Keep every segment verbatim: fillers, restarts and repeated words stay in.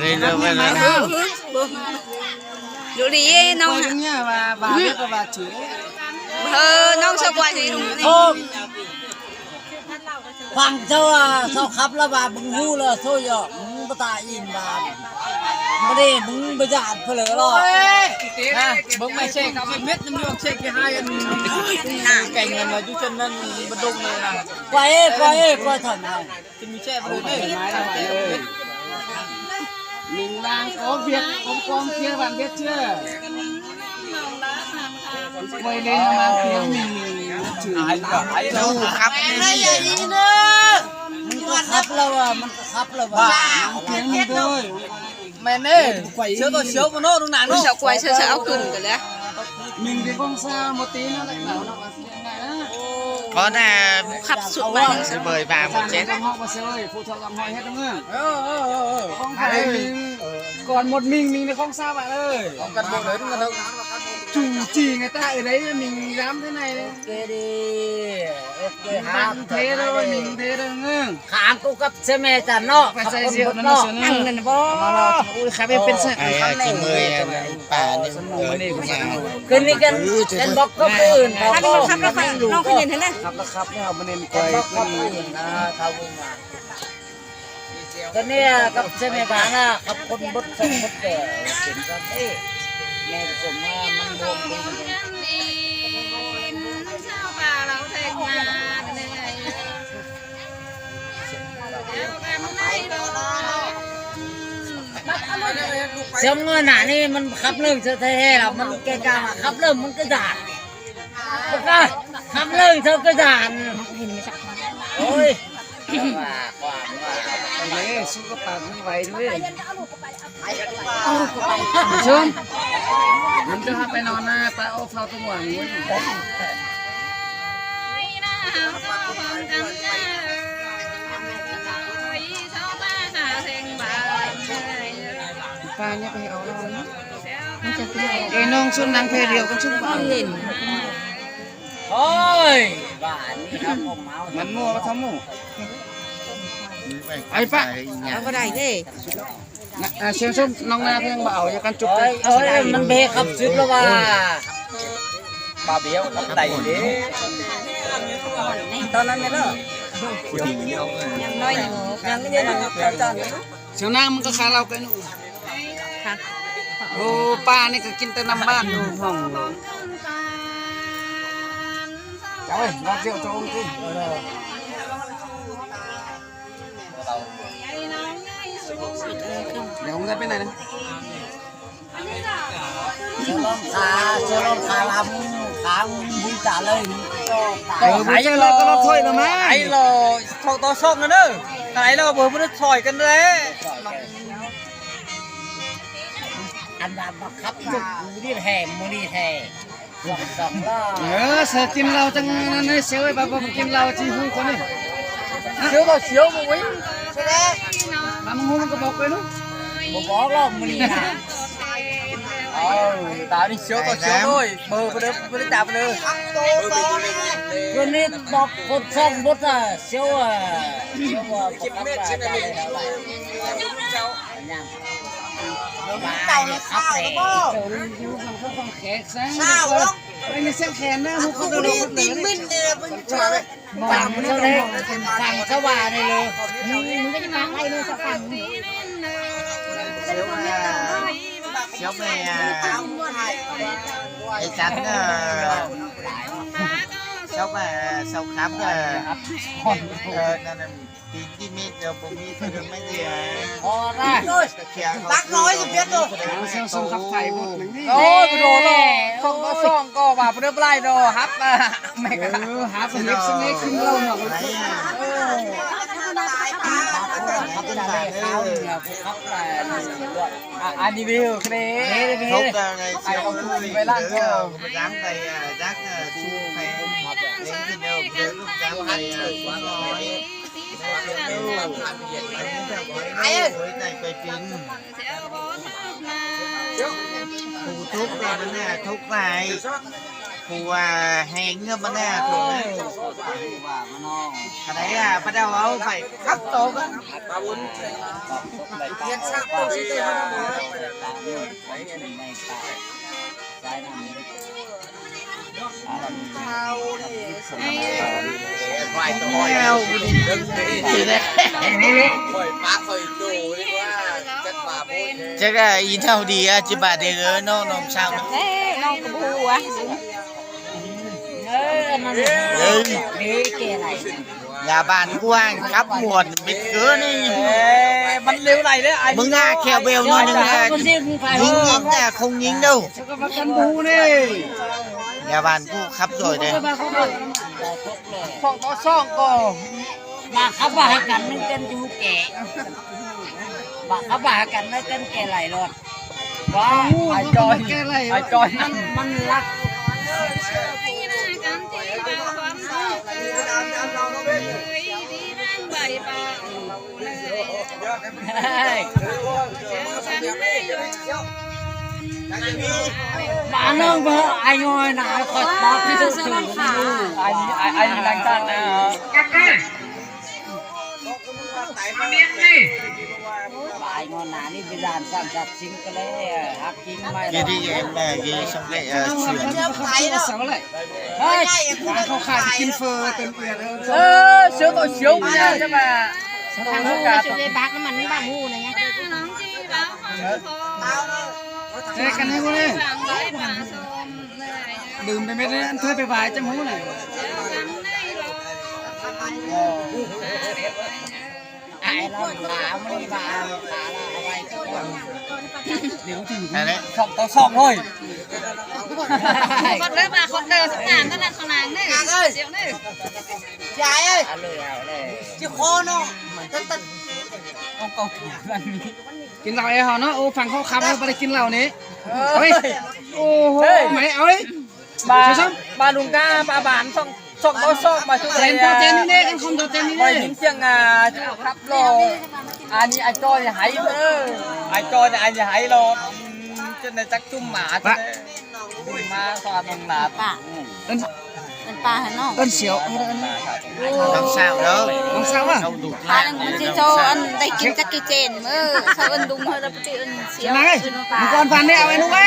Ri ri ri ri. Lu li ye nong. Ba ba ba ba chu. Ba nong sa kwa ni. Khong. Khong sa wa sa khăp la ba bưng hu la so yo. Bưng ba ta in ba. Ba de bưng ba ja pha le lo. Ha, bưng mai se ka met nung yo se ki ha yan. Keng ngan la ju chen nan ba dong na. Kwa e, kwa e, kwa thon. Ming lang ko biet, kom kom kia ban biet che. Koi le ma kia ming. Ai ba, ai ba. Khăp. Ming ko khăp la wa, ming ko khăp la wa. Ming kia ming doi. Mene, siu to siu mo no, ru na no. Sa kwai sa sa au kun ka le. Ming di kong sa mo ti na le na. Kon, ơ, khăp sut ma nang sa. Bơi ba mo chet. Kon một mình mình thì không sao bạn ơi. Kon một mình mình thì không sao. Chủ trì người ta ở đấy, mình dám thế này. Ok đi. Ok, mình thế thôi, mình thế thôi. Khang ku kăp seme ta no. Khang ku kăp seme ta no. Ui, khang ku kăp seme ta no. Ai, ai, ki mơi, ai, pa ni, ơ, kini kan, kan bok kăp pun. Kan bok kăp pun. Nong kini hene. Kăp kăp ni, apa ni, kăp kăp pun. Na, tahu na. Kini ya, kăp seme ta na, kăp pun but, pun but. Kini kan, eh. Ni semua mendung. Siu ngơi na ni, măn khăp lơng siu the he la, măn kê ka ma khăp lơng măn kơdan. Khăp lơng siu kơdan. Ôi. Ê, su ka pak măn vai du ê. Sum. Măn ka hap ê nô na, pa ôk sa tu muang. Pa nia pa he ôk. Ê nông sun nang pe riu kan sun pa. Ôi. Măn mu ka tha mu. Ai pa. Ơ, ka dai de. Na, a, siu sum nong na theng ba au ya kan chup. Ôi, ôi, măn be khăp chup lo ba. Ba be khăp dai de. Tao na me lo. Yang noi ni. Yang ni na tao na. Siu na măn ka kha lau ka nu. Ô, pa ni ka kin ta năm ba nu hong. Chào ơi, ba triệu cho ông tí. Để ông ra bên này này. Shalom kha, shalom kha lam, kha bui ta lơi. Ơ, bui ta lơi, ka lo thoi na ma. Ai lo, thoi to sok na nơ. Ai lo, bui bui thoi kan re. An ba ba khăp tuk, bui di he, bui di he. Ơ, sa kin lau chang na ne, siu ơi, ba ba kin lau chi hu ko ne. Siu ba siu mo ui. Ba mo hu ka bok ko no. Mo bok lo mo ni na. Ơ, ta ni siu ba siu ơi. Mo ba de, ba de ta ba de. Ko ni bok ko chang bok ta siu a. Siu a bok ta. Tao na sao na bo. Sao lắm. Ui, tin min ne, ui, sao. Pang sa le, pang sa wa ne le. Ui, măn ka ji pang ai le sa pang. Siu me, a, ai chăn, ơ, siu me, siu khăp, ơ, ơ, na, na. Tin ki mi, ơ, bô mi, ơ, mi di, ơ. Ơ, ra. Bác nói gì biết đâu. Ơ, sông sông khắp thảy một mình đi. Ơ, bơ đồ đó. Sông có sông có, và bơ đớp lai đồ, hấp, à, mẹ. Ơ, hấp, hấp, sông nghe kim lâu mà. À, à, đi về cái này. Không, ờ, ngày xưa ai không vui, phải lăn, ờ, dáng tay, ờ, dáng, ờ, su phải, đến cái đâu, ผู้ทุกข์เนี่ยมันน่ะทุกข์หลาย ผู้ว่าแหงเงินมันน่ะทุกข์หลาย ผู้ว่ามันน้อง อะไรอ่ะ พระเจ้าเอาไปครับโตกัน เรียนทราบตัวสิเตอร์เขาทำไม จักอีเท่าดีอะ จิบาทเด้อน้อง น้องสาว เอ้ย น้องกระบูอะ เอ้ย เอ้ย เอ้ย เก๋ไหล อย่าบ้านกว้างครับหมด ไม่เกินนี่ เอ้ย มันเร็วไหลเลย ไอ้ มึงอ่ะ แค่เบลหน่อยนึงนะ มันยิง ยิง ยิงเนี่ย คงยิงเด้อ แล้วก็มากันบูนี่ อย่าบ้านกูขับสวยเด้อ สองต่อสองก็ บ่าเขาบ่าให้กันนึงเต้นอยู่แก่ บ่าเขาบ่าให้กันนึงเต้นแก่ไหลรอด ว้า ไอ้จอย ไอ้จอย มัน มันรัก มาเรื่องเบอร์ไอ้งอยนะ ขอตอบที่สุด ไอ้ ไอ้ ไอ้ดังจังนะ Bye ngona ni bidan san sat sing kele, hakim mai. Jadi em lagi sampai eh suan. เขาขายกินเฟอเต็มเปียเลย เออ เสียวต่อเสียวเนี่ยใช่ไหม ทางนู้นไม่ใช่ได้บักน้ำมันไม่บังหูนะเนี่ย เจอกันให้กูเลย ดื่มไปเม็ดนึง เธอไปบ่ายจมูกหน่อย อันนี้ปวดหลัง เดี๋ยวถึง นั่นแหละ สองต่อสองเลย คนเดินมา คนเดินสองหลัง นั่นน่ะสองหลังนี่ เสียงนี่ ใหญ่เอ้ย เอาเลย เอาเลย จิโคโน เอาเกาะกัน กินเหล้าไอ้เฮาเนาะ โอ้ ฟังเขาขับ เออ ไม่ได้กินเหล้านี่ เฮ้ย เฮ้ย โอ้โห เฮ้ย ไม่เอาเฮ้ย มา มาลุงก้า มาบานสอง สองต่อสอง มาช่วย เล่นต่อเจนนี่เด้ เล่นคอมต่อเจนนี่เด้ มายิงเสียงอ่ะ ครับรอ อันนี้ไอ้จอยหายเออ ไอ้จอยเนี่ย อันนี้หายรอ อืม จนในจักจุ่มหมา ปะ มาสอนลงหนา ปะ เอิ้น มันปลาหันเนาะ เอิ้นเสียว เอิ้น เอิ้น น้องสาวเนาะ น้องสาวอะ พาหนึ่งมันสิโชว์อันได้กินจักกี่เจน เออ เขาเอิ้นดุง เขาจะไปเอิ้นเสียว ไหน เอิ้นปลา มังกรพันธุ์เนี่ย เอาไอ้นุ๊กไว้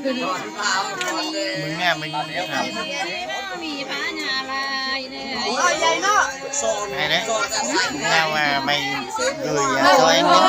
มึงเนี่ย มึงเนี่ย มีพระญาลายเนี่ย เอาใหญ่เนาะ ไหนเนี่ย แนวมาไม่เลยอ่ะ ซอยนี้